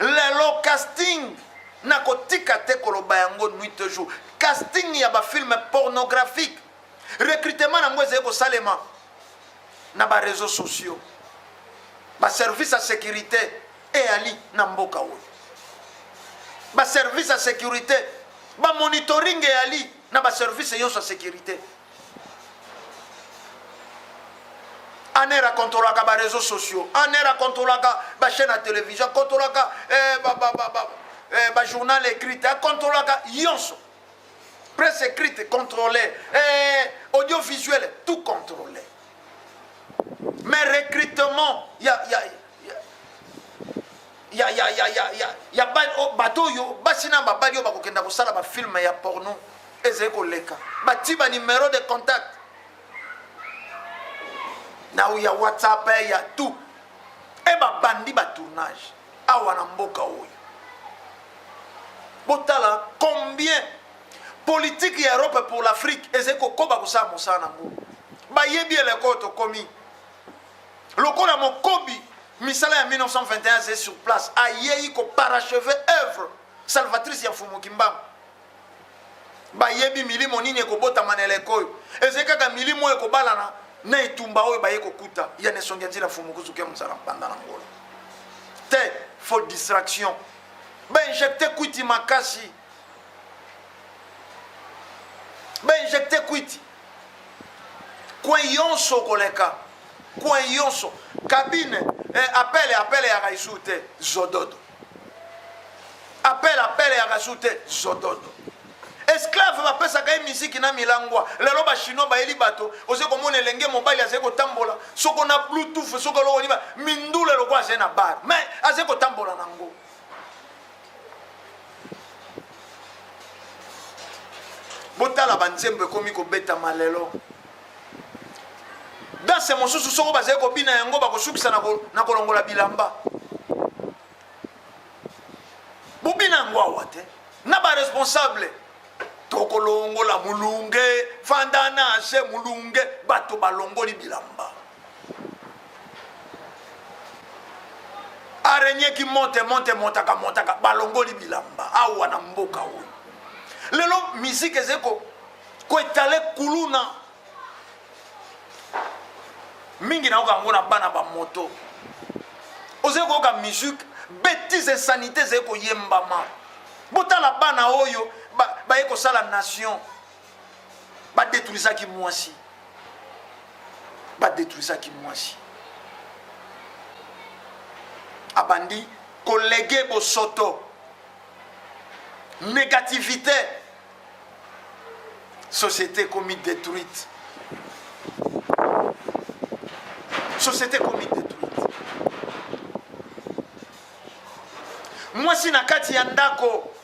lelo casting nakotika te koloba yango nuit et jour casting ya bafilme pornographique recrutement yango ezali kosalema na bareseau sociaux baservice ya sécurité eyali na mboka oyo baservice ya sécurité bamonitoring eyali na baservice nyonso ya sécurité aner akontrolaka bareseau sociaux aner akontrolaka bachaîne ya télévision akontrolaka eh, bajournal eh, ba, ba, eh, écrite akontrolaka nyonso presse écrite contrôlée eh, audiovisuel tout contrôlé mais recrutement ya, ya, ya, ya, ya, ya, ya, ya ba, oh, bato oyo basi na babali oyo bakokenda kosala bafilme ya porno ezali koleka bati ba numero de contact na ya whatsapp ya tout e babandi batournage awa na mboka oyo botala combien politique ya europe pour l'afrique ezali kokoba kosala mosala nango bayebi eleko oyo tokomi lokola mokobi misala ya 1921 azali sur place ayei koparacheve œuvre salvatrice ya mfumu kimbangu bayebi milimo nini ekobotama na eleko oyo ezali kaka milimo oyo ekobalana na etumba oyo baye kokuta ya nesongi ya nzila mfumu kuzuki ya mozala mpanda na ngola te faux distraction bainjecte kwiti makasi bainjecte kwiti coin yonso koleka coin yonso cabine eh, appel appel ya raisu te zododo appel appel ya raisu te zododo esclave bapesaka ye miziki na milangwa lelo bachinois bayeli bato ozali komona elenge mobali azali kotambola soko na bluetooth soko eloko nini mindule lokola azali na bar mais azali kotambola na yango Botala ba nzembo ekomi kobetama lelo. Danse mosusu soko bazali kobina yango bakosukisa na kolongola bilamba. Bobina yango awa te na ba responsable. Okolongola mulunge, fanda na se mulunge, bato balongoli bilamba. Araignée qui monte, monte, montaka, montaka, balongoli bilamba awa na mboka oyo. Lelo musique ezali ko koetale kuluna mingi nayoka yango na bana ba moto. Ozali koyoka musique betise, insanité ezali koyembama. Botala bana oyo baye kosala nation, badetruisaki mwasi, badetruisaki mwasi, abandi kolege bosoto, négativité, société ekomi détruite, société ekomi détruite. Mwasi na kati ya ndako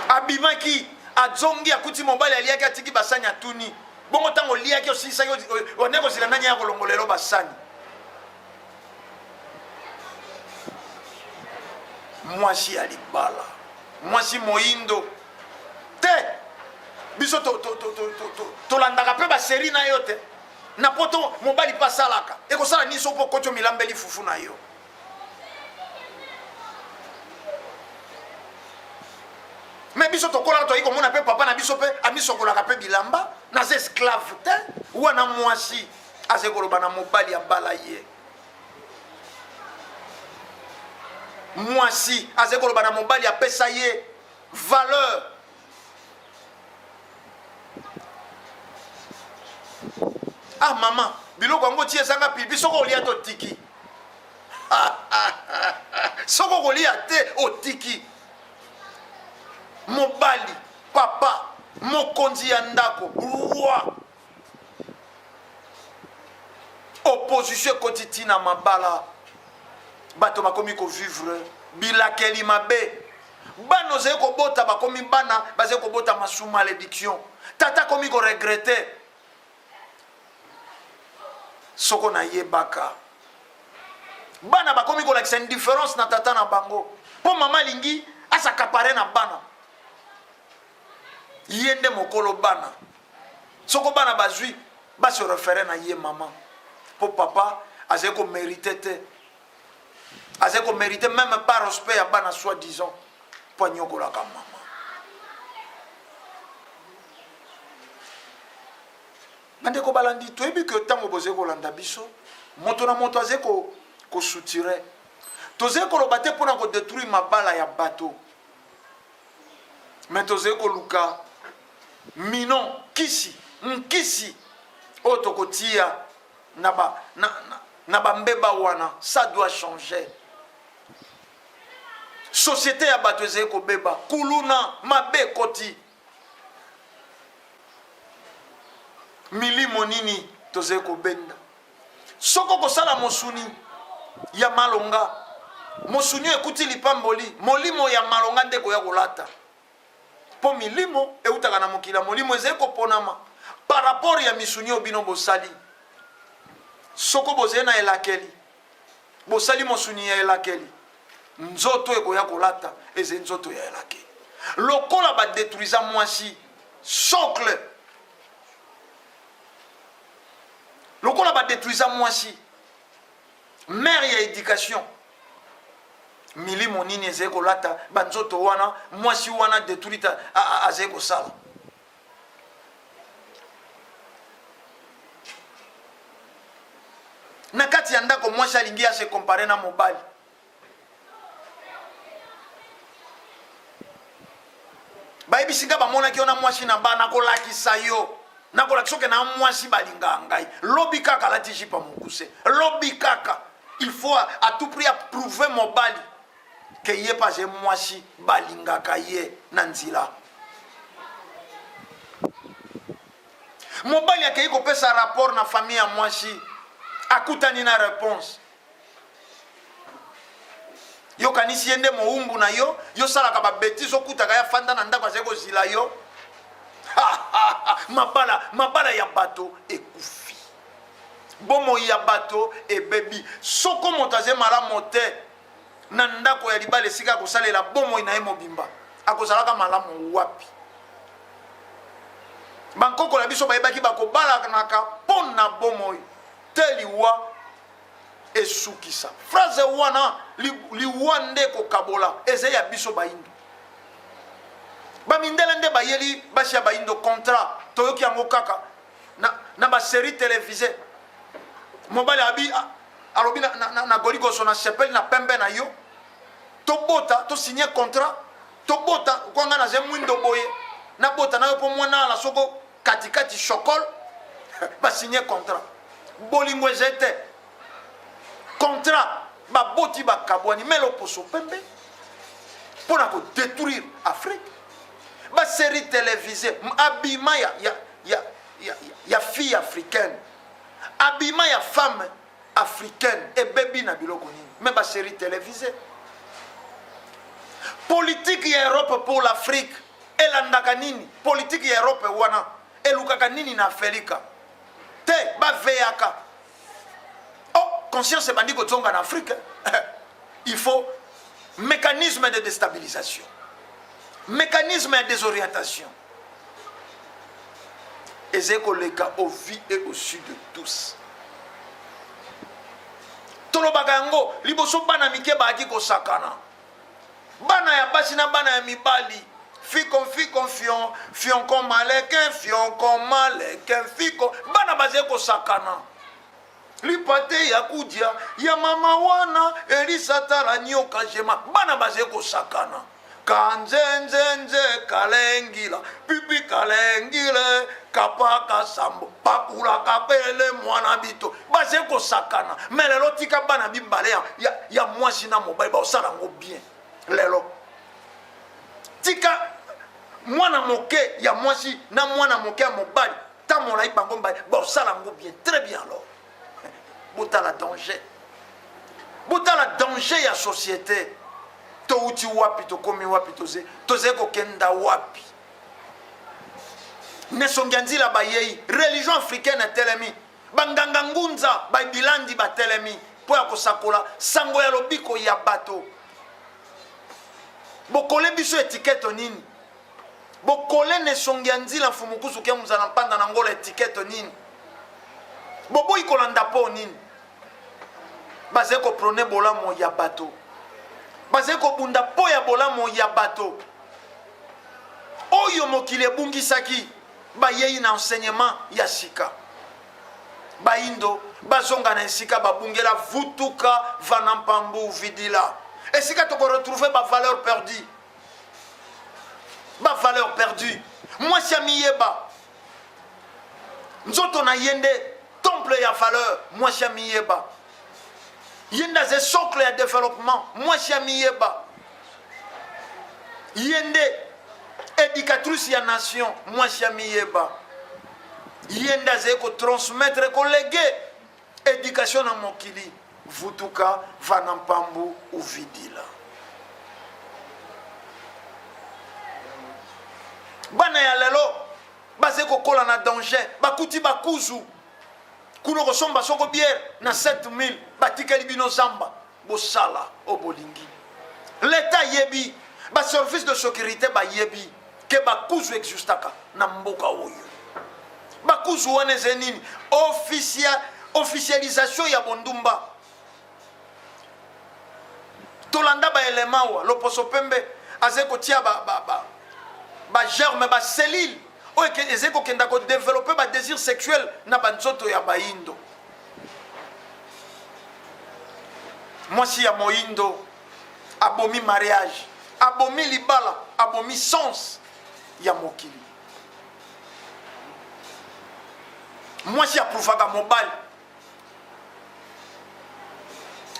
abimaki, azongi, akuti mobali aliaki, atiki basani, atuni bongo ntango oliaki osilisaki onde kozela nani ya kolongola elo basani. Mwasi ya libala, mwasi moyindo te, biso tolandaka mpe baseri na yo te. Na poto mobali mpe asalaka, ekosala nini soki mpo okoti omilambeli fufu na yo? Me biso tokolaka toyei komona mpe papa na biso mpe amisokolaka mpe bilamba. Naza esclave te. Wana mwasi azali koloba na mobali abala ye. Mwasi azali koloba na mobali apesa ye valeur. Ah mama, biloko yango ti ezanga pipi, soki olia te otiki. Soki okolia te otiki. Mobali, papa, mokonzi ya ndako, roi. Opposition ekoti ntina mabala, bato bakomi kovivre bilakeli mabe. Bana ozali kobota bakomi bana bazali kobota masu malédiction. Tata akomi koregrete. Soko nayebaka, bana bakomi kolakisa indifférence na tata na bango, mpo mama alingi asakapare na bana, ye nde mokolo bana. Soko bana bazwi base refere na ye mama, mpo papa azali komerite te, azali komerite meme pas respect ya bana soi disant, mpo anyokolaka mama. Bandeko balandi, toyebi ke ntango bozali kolanda biso, moto na moto azali kosutire. Tozali koloba te mpona kodetruire mabala ya bato, me tozali koluka mino kisi nkisi oyo tokotia na ba, na, na, na bambeba wana. Ça doit changer. Société ya bato ezali kobeba, kuluna mabe ekoti. Milimo nini tozali kobenda? Soko kosala mosuni ya malonga, mosuni oyo ekuti lipamboli, molimo ya malonga nde koya kolata, mpo milimo eutaka na mokili ya molimo, ezali koponama par rapport ya misuni oyo bino bosali. Soko bozali na elakeli, bosali mosuni ya elakeli, nzoto ekoya kolata ezali nzoto ya elakeli. Lokola badetruiza mwasi socle, lokola badetruiza mwasi mare ya education, milimo nini ezali kolata banzoto wana mwasi wana detruite azali kosala? Na kati ya ndako mwasi alingi ase compare na mobali. Bayebisi nga bamonaki yo na mwasi na ba, nakolakisa yo, nakolakisa oke na mwasi balingaka ngai. Lobi kaka alati jipe ya mokuse, lobi kaka il faut à tout prix approuver mobali ke ye mpe azali mwasi balingaka ye na nzela. Mobali akei kopesa rapport na famille ya mwasi, akutani na réponse. Yo kanisi ye nde mowumbu na yo, yo salaka ba bêtises, okutaka ya fanda na ndako azali kozila yo. Mabala, mabala ya bato ekufi, bomoi ya bato ebebi. Soko moto azali malamu te na ndako ya libala, esika ya kosalela bomoi na ye mobimba. Akozalaka malamu wapi? Bankoko na biso bayebaki bakobalanaka mpo na bomoi te liwa esukisa. Phrase wana liwa nde kokabola ezali ya biso bayindo. Bamindele nde bayeli basi ya bayindo contrat, toyoki yango kaka na, na ba série télévisée. Mobali abi alobi na, na, na, na goligoso na sepeli na pembe na yo tobota to signer contrat tobota kwa ngai naza mwindo boye nabota na yo mpo mwana ala soko katikati chokol basigne contrat bolingo eza te contrat baboti bakabwani me loposo pembe mpo na kodétruire afrique basérie télévisée abima ya, ya, ya, ya, ya fille africaine abima ya femme africaine ebebi na biloko nini me basérie télévisée politique ya europe pour l'afrique elandaka nini politique ya europe wana elukaka nini na afelika te baveyaka oh conscience ebandi kozonga na afrique il faut mécanisme de déstabilisation mécanisme ya désorientation ezali koleka au vu et au su de tous tolobaka yango liboso bana mike bayaki kosakana bana ya basi na bana ya mibali fikon fikon fion fionkon maleke fionkon maleke fiko bana bazali kosakana lipate ya kudia ya mama wana elisa tala nioka jema bana bazali kosakana kanzenzenze kalengila pipi kalengile kapaka sambo pakula kapele mwana bito bazali kosakana me lelo tika bana bibale ya, ya, ya mwasi na mobali baosala yango bien lelo tika mwana moke ya mwasi na mwana moke ya mobali ta molai bango mibale baosala yango bien très bien alors botala danger botala danger ya société touti wapi tokomi wapi tozali kokenda wapi nesongi ya nzila bayei religion africaine etelemi banganga ngunza babilandi batelemi mpo ya kosakola sango ya lobiko ya bato bokole biso etikete nini Bokole na esongi ya nzila mfumu kusu ke muzala mpanda na ngola etiquette nini? Boboyi kolanda po nini? Bazali koprone bolamo ya bato, bazali kobunda po ya bolamo ya bato oyo mokili ebungisaki. Bayei na enseignement ya sika, bayindo bazonga na esika babungela vutuka vana mpambu vidila, esika tokoretrouve ba valeur perdue ba valeur perdue mwasi amiyeba nzoto na ye nde temple ya valeur mwasi amiyeba ye nde aza socle ya développement mwasi amiyeba ye nde éducatrice ya nation mwasi amiyeba ye nde azali kotransmettre kolege Education na mokili vutuka vana mpambu uvidila. Bana ya lelo bazali kokola na danger, bakuti bakuzu kuna kosomba soko biere na 7000 batikeli bino zamba bosala oyo bolingi. Leta ayebi, ba service de sécurité bayebi ke bakuzu existaka na mboka oyo. Bakuzu wana ezali nini? Officia, officialisation ya bondumba. Tolanda ba élément wa loposo pembe azali kotia ba, ba, ba, ba germe ba cellule oyo ezali kokenda kodevelope ba désir sexuel na banzoto ya bayindo. Mwasi ya moindo abomi mariage, abomi libala, abomi sens ya mokili. Mwasi aprovaka mobali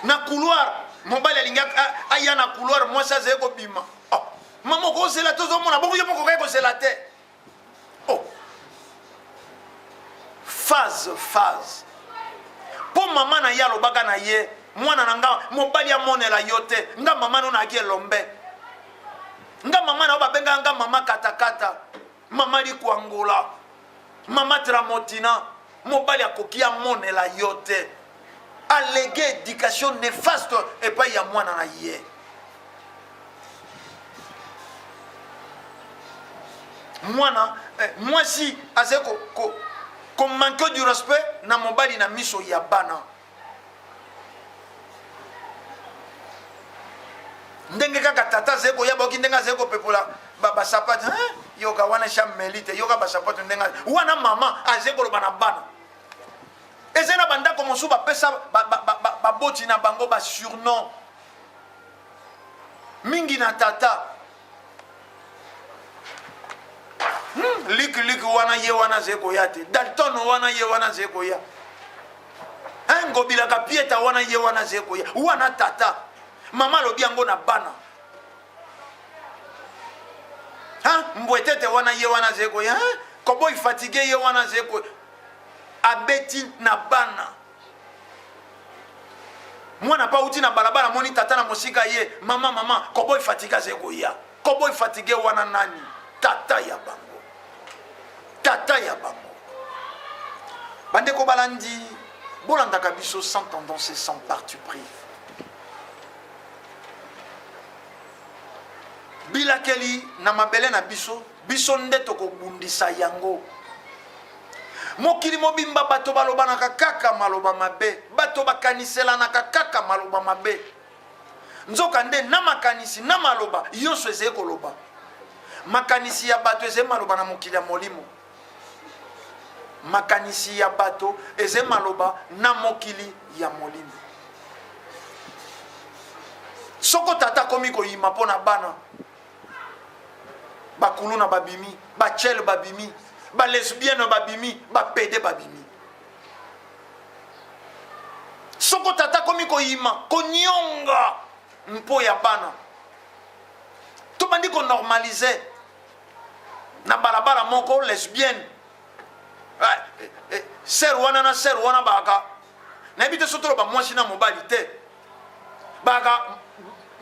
na couloir, mobali alingi aya na couloir, mwasi azali kobima. Oh, mama okozela te, ozomona bongo yo moko okaki kozela te. Oh. Phase phase. Po mama na ye alobaka na ye mwana na nga mobali amonela yo te nga mama no nayaki elombe nga mama na yo babengaka nga mama katakata mama likwangola mama tramotina mobali akoki amonela yo te alege éducation néfaste epai ya mwana na ye. Mwana eh, mwasi azali ko, ko, ko manque du respect na mobali na miso ya bana. Ndenge kaka tata azali koya baoki ndenge azali kopepola basapato ba yoka wana shameli te yoka basapato ndenge wana mama azali koloba na bana. Ezali na bandako mosusu bapesa baboti na bango basurnom mingi na tata. Luc Luc wana ye wana azali koya te, Dalton wana ye wana azali koya, Ngobila Kapieta wana ye wana azali koya wana tata. Mama alobi yango na bana. Mbwetete wana ye wana azali koya, Koboy fatigue ye wana azali koya, abeti na bana. Mwana pa uti na balabala amoni tata na mosika ye mama mama koboy fatigue azali koya. Koboy fatigue wana nani? Tata ya bango, tata ya bango. Bandeko balandi, bolandaka biso sans tendance et sans parti pris. Bilakeli na mabele na biso, biso nde tokobundisa yango. Mokili mobimba bato balobanaka kaka maloba mabe, bato bakaniselanaka kaka maloba mabe. Nzoka nde na makanisi na maloba yonso ezali koloba. Makanisi ya bato ezali maloba na mokili ya molimo. Makanisi ya bato ezali maloba na mokili ya molimo. Soko tata akomi koyima mpo na bana, bakuluna babimi, bachele babimi, balesbienne babimi, bapede babimi. Soko tata akomi koyima, konyonga mpo ya bana, tobandi konormalize na balabala moko lesbienne, sœur wana na sœur wana baka nayebi te soki toloba mwasi na mobali te, baka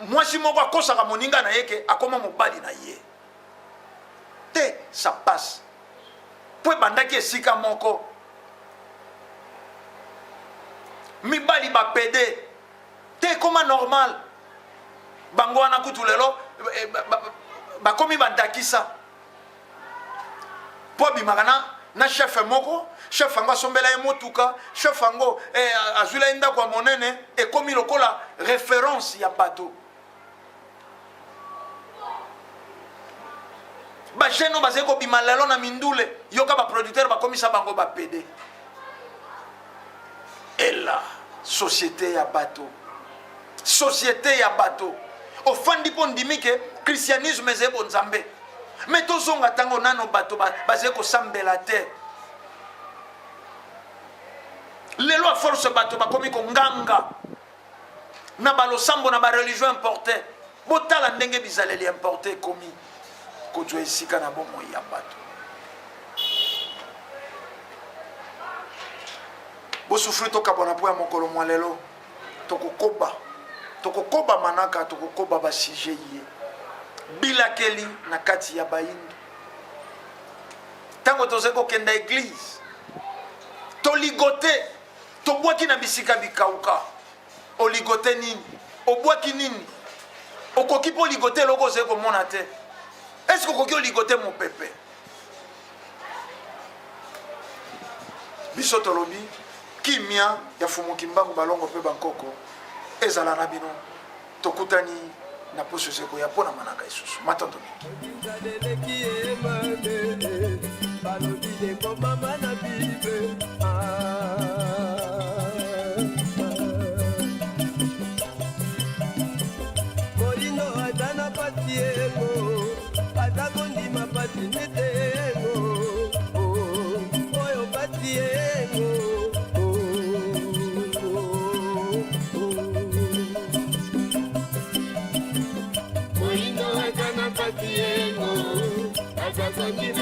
mwasi moko akosaka moninga na ye ke akoma mobali na ye te. Ça passe po ebandaki esika moko, mibali bapede te, ekoma normal. Bango wana kutu lelo bakomi bandakisa po abimaka na chef moko, chef yango asombela ye motuka, chef yango azwila ye ndako ya monene, ekomi lokola référence ya bato. Ba jeune oyo bazali kobima lelo na mindule, yoka ba producteur bakomisa bango ba pede. Ela société ya bato, société ya bato ofandi mpo ndimi ke christianisme ezali bonzambe, me tozonga ntango nano bato bazali kosambela te. Lelo a force bato bakomi konganga na balosambo na bareligion importe. Botala ndenge bizaleli importe ekomi kozwa esika na bomoi ya bato. Bosufri tokabwana mpo ya mokolo mwa lelo. Tokokoba, tokokoba manaka, tokokoba basije ye bilakeli na kati ya bayindo. Ntango tozali kokenda eglize, toligote, tobwaki na bisika bikauka. Oligote nini? Obwaki nini? Okoki mpo oligote eloko ozali komona te. Eske okoki oligote mopepe? Biso tolobi kimia ya Fumu Kimbangu, balongo mpe bankoko ezala na bino. Tokutani na poso ezekoya mpo na manaka lisusu. Matondo mingi. Molino aza na pasi yengo, aza kondima pasi nete yengo, oyo pasi yengo. Moindo aza na pasi yengo, aza kondima.